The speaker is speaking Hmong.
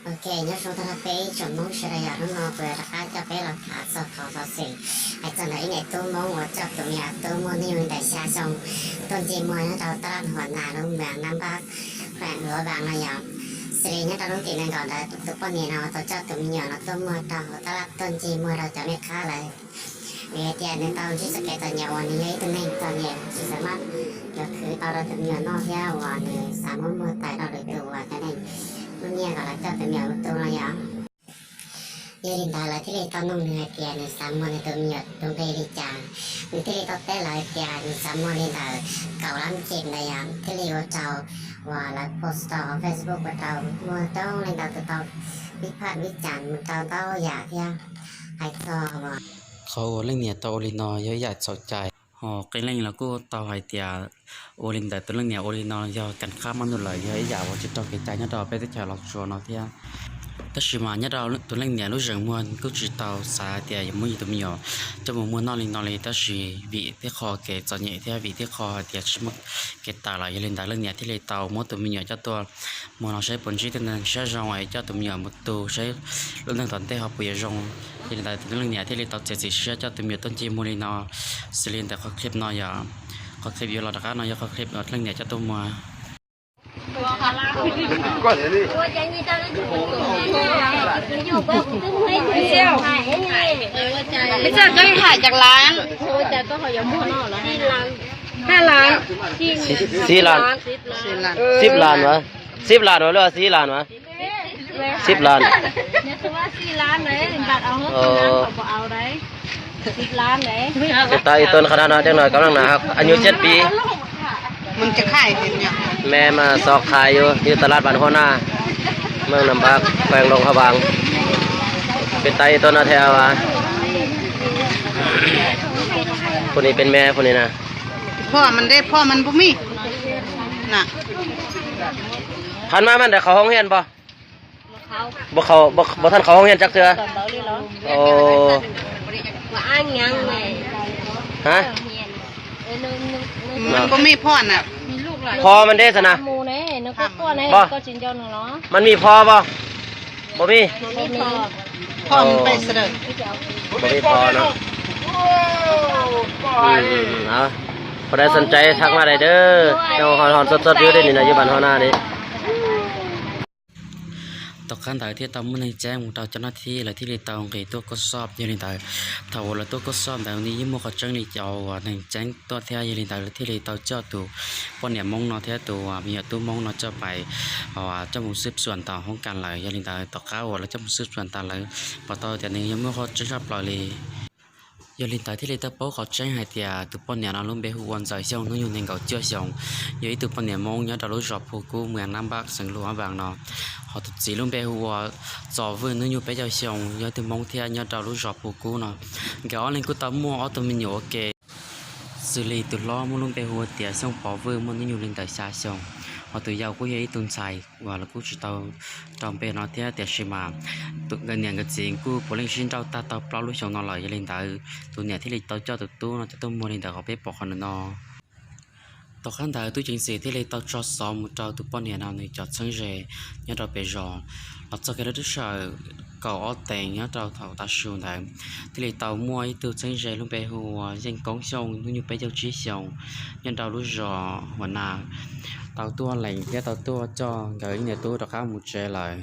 Ok, nyob zoo tag nrho peb ib tsoom Hmoob sawv daws, yog hnub no kuv yuav rov qab coj peb los tham txog qhov xov xwm hais txog ntawm ib niam tub Hmoob uas coj tus me nyuam tub muaj hnub nyoog li ntawm xya xyoo tuaj ncig muag nyob rau tab laj Huas Nas lub moos Nam Npab, Huas Vas no yom. Xws li nyob rau lub tim nees nkaum ntawd tus poj niam no tau coj tus me nyuam no tuaj muag rau hauv tab laj tuaj ncig muag rau cov mej qhab lawm. Vim hais tias nws tau ntsib txoj kev txom nyem uas nws yog ib tug neeg txom nyem tsis xav maj yuav khwv tau rau tus me nyuam noj thiab uas nws xav muab muag tawm rau lwm tus uas cov neeg muaj nyiaj kom lawv coj tus me nyuam mus tu no yom. Yog li ntawd lawv thiaj li tau noog nws hais tias nws xav muag nws tus me nyuam tus nqi li cas. Nws thiaj li tau teb lawv hais tias nws xav muag li ntawm kaum lab kis ntawd yom. Thiaj li ua rau uas lawv post rau hauv Facebook ua rau muaj coob leej ntau tus tau vib phaj vib cas mus rau ntau yam thiab hais txog uas qhov uas leej niam tau ua li no yog ib yam txhaum cai. Ho qee leej los kuj tau hais tias ua li ntawm tus leej niam ua li no yog kam qab muaj ntuj lawm, yog ib yam uas tsis raug kev cai nyob rau peb teb chaws Los Tsuas no thiab. Tab sis mas nyob rau tus leej niam lub zeem muag kuj tsis tau xav hais tias yuav muab tus me nyuam coj mus muag noj li no li, tab sis vim tej qho kev txom nyem thiab vim tej qho hais tias tsis muaj kev tawm lawm, yog li ntawd leej niam thiaj li tau muab tus me nyuam coj tuaj muag no saib puas ntsib tej neeg siab zoo es coj tus me nyuam mus tu saib lub neej tom ntej ho puas yuav zoo. Yog li ntawd tus leej niam thiaj li tau txiav txim siab coj tus me nyuam tuaj ncig muag li no. Xws li ntawm qhov clip no yog, qhov clip yuav los rov qab no yog qhov clip uas leej niam coj tuaj muag. Xib las, xib las mas, xib las mas lub xib las mas, xib las. Tes tas ib tug qhov no dej no kab laj na, anyuj tsiab pib. Me mas xov qhais yus, yus tas laj Vas Huas Nas, meej Nam Npab, khees Loos Haj Vaas. Peb tas ib tug no thiab as. Phoo ni peb me phoo ni na. Thaj mas mas ntawm qhov hoob hias pom, pom thaj qhov hoob hias tsawg thiab. Pho mas deb xwb na. Pom, mas muaj pho pom? Pom me, pom me pho no. Pom dab xom cai thaj mas dais dawb, ho ho txob txob yub dej ni no yub Vas Huas Nas ni. Tom qab ntawd thiaj tau muaj neeg ceeb mus rau cov nab thib, lawv thiaj li tau nqis tuaj kuaj xoj. Yog li ntawd, thaum uas lawv tuaj kuaj xoj ntawd nws yeej muaj qhov tseeb li cov uas neeg ceeb tuaj thiab. Yog li ntawd lawv thiaj li tau coj tus poj niam Hmoob no thiab tus me nyuam tub Hmoob no coj pais, coj mus xwb xuam tom hoob kas lawm. Yog li ntawd tom qab uas lawv coj mus xwb xuam tas lawv pom tau tias nws yog muaj qhov tseeb tshaj plaws li. Yog li ntawd thiaj li tau paub qhov tseeb hais tias tus poj niam no lub npe hu ua Ntxawm Xyooj, hnub nyoog nees nkaum cuaj xyoos, yog ib tug poj niam Hmoob nyob rau lub zos Phu Kub, moos Nam Npab, xeev Luas Haj Vaas no. Ho tus txiv lub npe hu ua Txos Vwj, hnub nyoog peb caug xyoo, yog ib tug Hmoob thiab nyob rau lub zos Phu Kub no. Nkawd ob leeg kuj tau muaj ob tug me nyuam ua ke, xws li tus hlob muaj lub npe hu ua tias Xyooj Pov Vwj, muaj hnub nyoog li ntawm xya xyoo, ho tus yau kuj yog ib tug ntxhais uas lawv kuj tsis tau rau npe no thiab. Tiam sis mas nkawd niam nkawd txiv kuj puav leej sib nrauj tag tau plaub lub xyoo no lawm. Yog li ntawd tus niam thiaj li tau coj tus tub no coj tuaj muag li ntawd qhov peb pom qhov no. Tom qab ntawd tub ceev xwm thiaj li tau tso xov mus rau tus poj niam no nws cov txheeb ze nyob rau pem zos. Los txog kiag lub sij hawm kaum ob teev nyob rau thaum tav su ntawd, thiaj li tau muaj ib tug txheeb ze lub npe hu ua Yeej Koob Xyooj, hnub nyoog peb caug tsib xyoos, nyob rau lub zos Huas Nas, tau tuaj lees thiab tau tuaj coj nkawd ib niam tub rov qab mus tsev lawm.